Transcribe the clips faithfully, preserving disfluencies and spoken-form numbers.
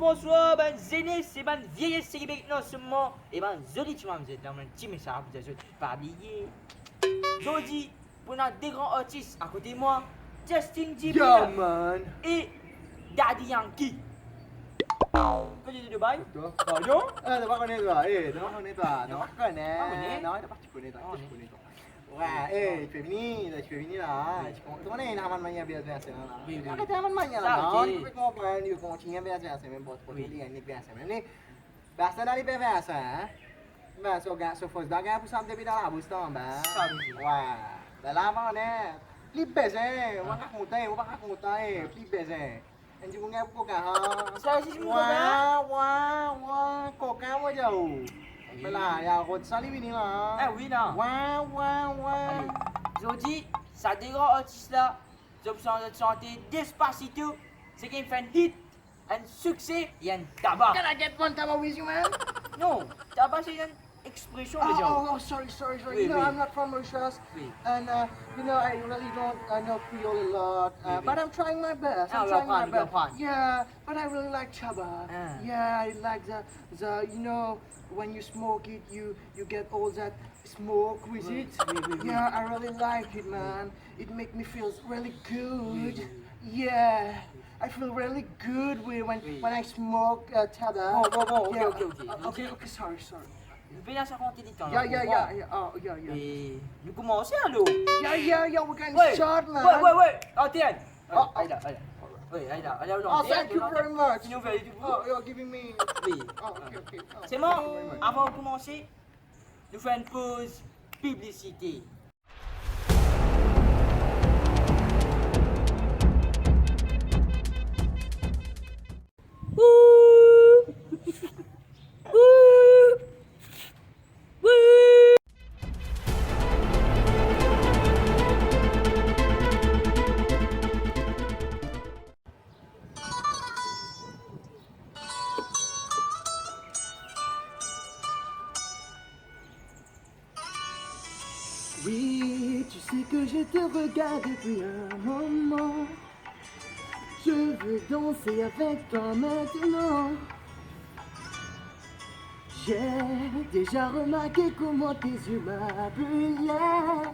Bonswar bann zenes e bann vieyes seki pe get nou an se moman, e bann zoli ti mamzel, la mo enn ti mesaz pou dir zot, pa bliye. Zordi, pou ena de gran artis akote mwa, Justin Bieber, yeah, man, e Daddy Yankee. Kote to bay? Twa? Pardon? Eh, to pa kone twa, eh, to pa kone twa, to pa kone. Pa kone? Non, to pa ti kone twa, to pa ti kone twa. Wi, eh, ti pe vini, ti pe vini la, ti pe, to kone ena bann mannyer vice versa la. Wi, wi. Aret bann mannyer la, non, ok. Ou pe konpran, ou kontigne vice versa, mem bot, bot, wi, li enn vice versa, mem li. Be sa dan li pe fer sa, hein? Be so ga-, so fos dan gagn pou sa depi dan labous la, be. Sa li. Wi. Be la, avan, hein, li bizin, ou pa kontan, ou pa kontan, eh, li bizin. Enn dimoun gagn pou koka, ha? Sa osi dimoun koka? Wi, wi, wi, koka, mo dir ou. Wi. Be la, ya rod sa li vini la, hein? Eh, wi, la. Wi, wi, wi. Ale. Zordi, sa de gran artis la, zot pe sante Despacito, seki finn fer enn hit, enn sikse, e enn taba. Can I get one taba with you, man? Non, taba se enn expresion, oh, oh, oh, sorry, sorry, sorry. Wi, wi. You know, I'm not from Mauritius, wi, and, uh, you know, I really don't, uh, know Creole a lot, uh, wi, wi, but I'm trying my best. Ah, I'm trying my best. Yeah, but I really like taba. Ah. Yeah, I like the, the, you know, when you smoke it, you, you get all that smoke with it. Wi, wi, wi, wi. Yeah, I really like it, man. It make me feel really good. Wi, wi, wi. Yeah, I feel really good when, when, wi, when I smoke, uh, taba. Bon, bon, bon, ok, yeah, ok, ok, ok, ok, sorry, sorry. Nou pena sa kantite tan la, yeah, yeah, konpran? Yeah, yeah, oh, yeah, yeah. E nou koumanse alor? Yeah, yeah, yeah, we can start, man. Wait, wait, wait, antenne. Oh, oh. Aida, Aida. Wi, Aida, Aida, oh, thank you very much. Wi. Oh, you're giving me. Wi. Oh, ok, ok. Oh, thank you very much. Selman, avan nou koumanse, nou fer enn poz piblisite. Oui, tu sais que je te regarde depuis un moment. Je veux danser avec toi maintenant. J'ai déjà remarqué comment tes yeux m'appelaient.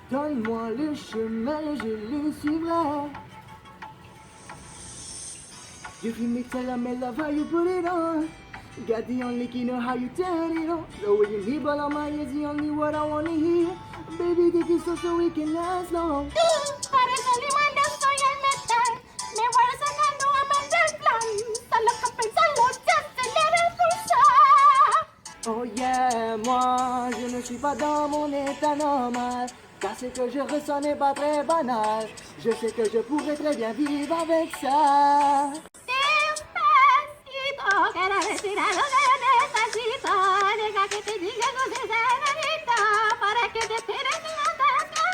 Donne-moi le chemin, je le suivrai. You feel me, tell me love how you put it on. Got the only key, know how you turn it on. The way you nibble on my ears, the only word I wanna hear. Baby, take it slow so we can last long. Tú pareces el imán de soy el metal. Mi fuerza cuando aumenta el plan. Solo con pensarlo te acelera el pulso. Oh yeah, moi, je ne suis pas dans mon état normal, car ce que je ressens n'est pas très banal. Je sais que je pourrais très bien vivre avec ça. Despacito, quiero decir algo que despacito. Deja que te diga cosas de bonito, para que te quedes y no te escape.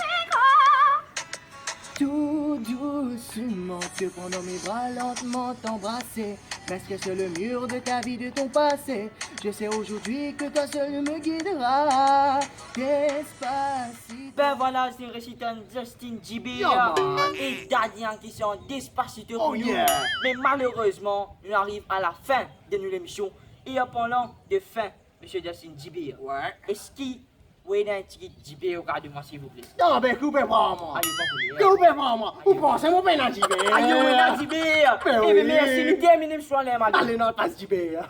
Tout doucement, que pendant mes bras lentement t'embrasser. Parce que c'est le mur de ta vie, de ton passé. Je sais aujourd'hui que toi seul me guidera. Despacito. Ben vwala, se resi tann Justin Bieber, yeah, man, e Daddy Yankee, se Despacito pou nou. Oh, yeah. Me malerezman, nou ariv a la fin de nou lemision. E an parlan de fin, Misie Justin Bieber, ouais, eski ou ena enn tigit diber oka de mwa, silvouple? Non, be, koupe pa mwa. Ayo, pa koule, hein. Koupe pa mwa. Ayo. Ou panse mo pena diber? Ayo, ou ena diber. Be wi. Ebe, mersi, nou termine lemision la, ale. Ale, non, pas diber.